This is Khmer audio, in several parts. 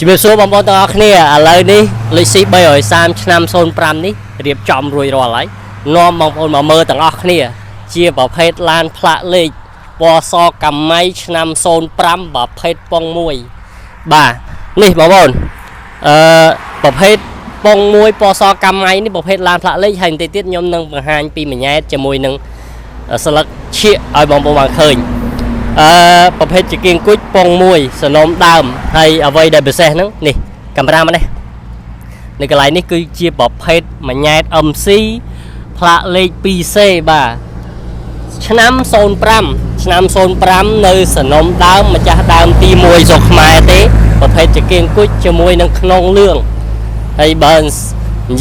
ជំរាបសួរបងប្អូនទាំងអស់គ្នាឥឡូវនេះលេខ C 330ឆ្នាំ05នេះរៀបចំរួចរាល់ហើយនាំបងប្អូនមកមើលទាំងអស់គ្នា ជាប្រភេទឡានផ្លាកលេខពណ៌សកាម៉ៃឆ្នាំ05ប្រភេទប៉ុងមួយបាទនេះបងប្អូនអឺប្រភេទប៉ុងមួយពណ៌សកាម៉ៃនេះប្រភេទឡានផ្លាកលេខហើយបន្តិចទៀតខ្ញុំនឹងបង្ហាញពីមញ៉ែតជាមួយនឹងស្លឹកឈៀកឲ្យបងប្អូនបានឃើញ អឺប្រភេទជាគៀងគុជពងមួយសនំដើមហើយអ្វីដែលពិសេសហ្នឹងនេះកាមេរ៉ាមកនេះនៅកន្លែងនេះគឺជាប្រភេទម៉ញ៉ែត MC ផ្លាកលេខ 2C បាទឆ្នាំ05ឆ្នាំ05នៅសនំដើមម្ចាស់ដើមទី1ស្រុកខ្មែរទេប្រភេទជាគៀងគុជជាមួយនឹងក្នុងលឿងហើយបើនិ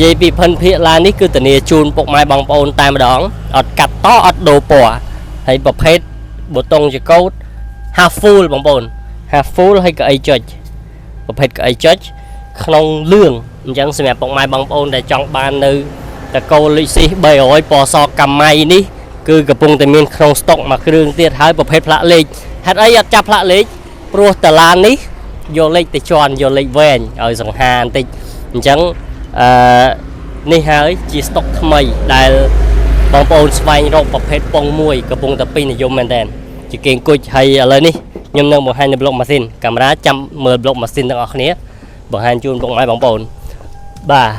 យាយពីភិនភាកឡាននេះគឺធានាជូនពុកម៉ែបងប្អូនតែម្ដងអត់កាត់តអត់ដូរពណ៌ហើយប្រភេទប៊ូតុងចកោត half full បងប្អូន half full ហើយកៅអីចុចប្រភេទកៅអីចុចក្នុងលឿងអញ្ចឹងសម្រាប់ពុកម៉ែបងប្អូនដែលចង់បាននៅតកូលលិស៊ី300ពណ៌សកាម៉ៃនេះគឺកំពុងតែមានក្នុងស្តុកមួយគ្រឿងទៀតហើយប្រភេទផ្លាកលេខហេតុអីអត់ចាប់ផ្លាកលេខព្រោះតាឡាននេះយកលេខទៅជន់យកលេខវែងឲ្យសង្ហាបន្តិចអញ្ចឹងអឺនេះហើយជាស្តុកថ្មីដែលបងប្អូនស្វែងរកប្រភេទប៉ុងមួយកំពុងតែពេញនិយមមែនតើជាគេអង្គុយហើយឥឡូវនេះខ្ញុំនឹងបង្ហាញនៅប្លុកម៉ាស៊ីនកាមេរ៉ាចាំមើលប្លុកម៉ាស៊ីនទាំងអស់គ្នាបង្ហាញជូនពុកម៉ែបងប្អូនបាទ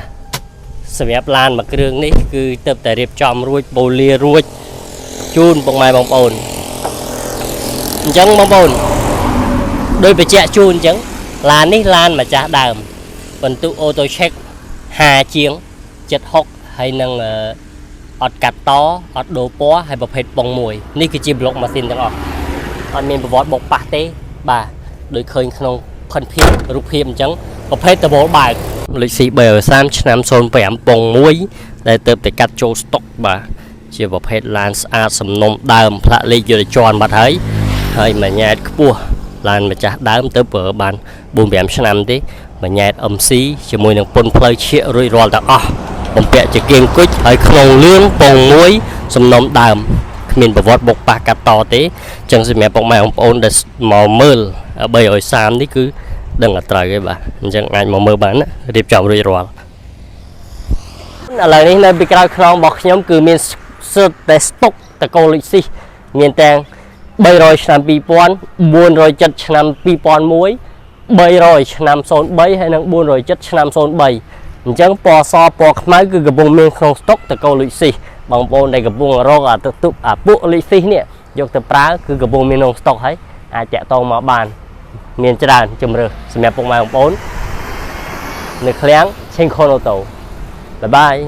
សម្រាប់ឡានមួយគ្រឿងនេះគឺទៅតែរៀបចំរួចបូលារួចជូនពុកម៉ែបងប្អូនអញ្ចឹងបងប្អូនដោយបញ្ជាក់ជូនអញ្ចឹងឡាននេះឡានម្ចាស់ដើមបន្ទុ auto check 5ជាង76ហើយនឹងអឺអត់កាត់តអត់ដូរពណ៌ហើយប្រភេទប៉ុងមួយនេះគឺជាប្លុកម៉ាស៊ីនទាំងអស់អត់មានប្រវត្តិបុកប៉ះទេបាទដូចឃើញក្នុងផិនភាពរូបភាពអញ្ចឹងប្រភេទដបូលបើកលេខ C 330ឆ្នាំ05ប៉ុងមួយដែលទៅតែកាត់ចូលស្តុកបាទជាប្រភេទឡានស្អាតសំណុំដើមផ្លាកលេខយុទ្ធជនបាត់ហើយហើយមួយញ៉ែតខ្ពស់ឡានម្ចាស់ដើមទៅប្រើបាន4 5ឆ្នាំទេមួយញ៉ែត MC ជាមួយនឹងពុនផ្លូវឈៀករួចរាល់ទាំងអស់បំពាក់ជាគៀងគុជហើយក្នុងលឿងពងមួយសំណុំដើមគ្មានប្រវត្តិបុកប៉ះកាត់តទេអញ្ចឹងសម្រាប់ពុកម៉ែបងប្អូនដែលមកមើល330នេះគឺដឹងតែត្រូវឯងបាទអញ្ចឹងអាចមកមើលបានណារៀបចំរួចរាល់ឥឡូវនេះនៅពីក្រោយខ្នងរបស់ខ្ញុំគឺមានសុទ្ធតែស្តុកតកូលិចស៊ីមានទាំង300ឆ្នាំ2000 470ឆ្នាំ2001 300ឆ្នាំ03ហើយនិង470ឆ្នាំ03អញ្ចឹងពណ៌សពណ៌ខ្មៅគឺកំពុងមានក្នុងស្តុកតកូលុយស៊ីសបងប្អូនដែលកំពុងរកអាទុកអាពួកលុយស៊ីសនេះយកទៅប្រើគឺកំពុងមានក្នុងស្តុកហើយអាចតាក់ទងមកបានមានច្រើនជំរើសសម្រាប់ពុកម៉ែបងប្អូននៅឃ្លាំងឆេងខុនអូតូbye bye.